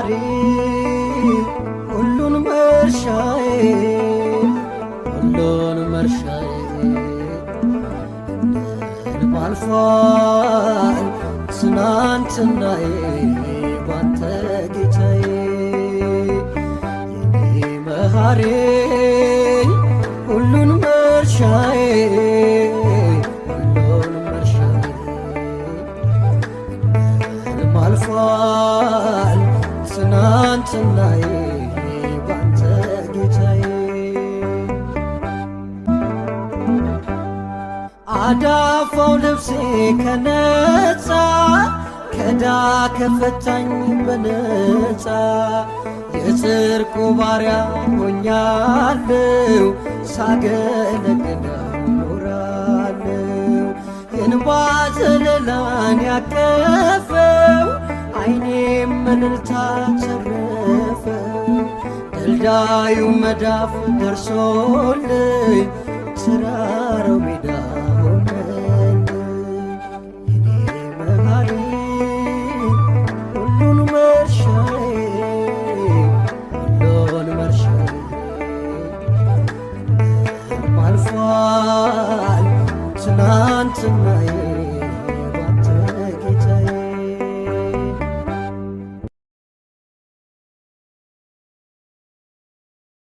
መሐሪ ሁሉን መርሻዬ፣ ሁሉን መርሻዬ፣ እንደ አልፏል ትናንትናዬ ባንተ ጌታዬ። የኔ መሐሪ ሁሉን መርሻዬ፣ ሁሉን መርሻዬ፣ ህልም አልፏል ትናንትናዬ ባንተ ጌታዬ። አዳፋው ልብሴ ከነጻ፣ ከዳ ከፈታኝ በነጻ፣ የጽርቁ ባሪያ ሆኛለሁ፣ ሳገለግለው ኖራለሁ። የእንባ ዘለላን ያቀፈው ዓይኔም እልልታ ተረፈው፣ ደልዳዩ መዳፍ ደርሶልኝ ተራራው ሜዳ ሆነልኝ። የኔ መሐሪ ሁሉን መርሻዬ፣ ሁሉን መርሻዬ፣ አልፏል ትናንትናዬ።